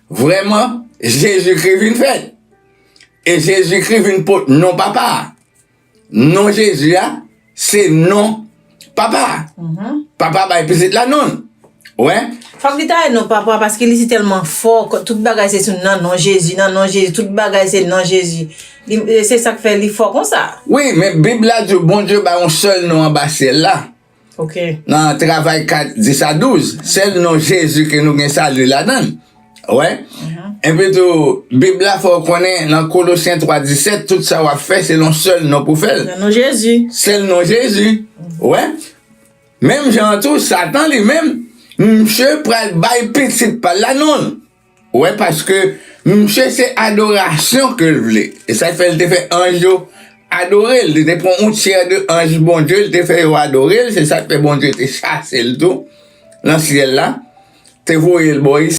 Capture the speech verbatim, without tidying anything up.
vrèman, Jezikri vin fèt. E Jezikri vin pot non Papa a. Non Jezi a, se non Papa a. Papa bay pitit la non l. Wè? Fòk li ta non Papa, paske li si tèlman fò, tout bagay se sou nan non Jezi, nan non Jezi, tout bagay se nan Jezi. Se sa k fè li fò konsa. Wi, men Bib la di w Bondye bay yon sèl non anba syèl la. Ok. Nan Travay kat, dis a douz, sèl non Jezi ke nou gen sali ladan l. Wè? Epi tou, Bib la fè w konnen nan Kolosyen twa disèt, tout sa w ap fè, se yon sèl non pou fè l. Nan non Jezi. Sèl non Jezi. Wè? Menm jan an tou, Satan li menm, misye pral bay pitit pa l la non l. Wè, paske misye se adorasyon ke l vle. E sa k fè l te fè anj yo adore l. Li te pran yon tyè de anj Bondye, li te fè yo adore l. Se sa k fè Bondye te chase l tou nan syèl la. Te voye l bò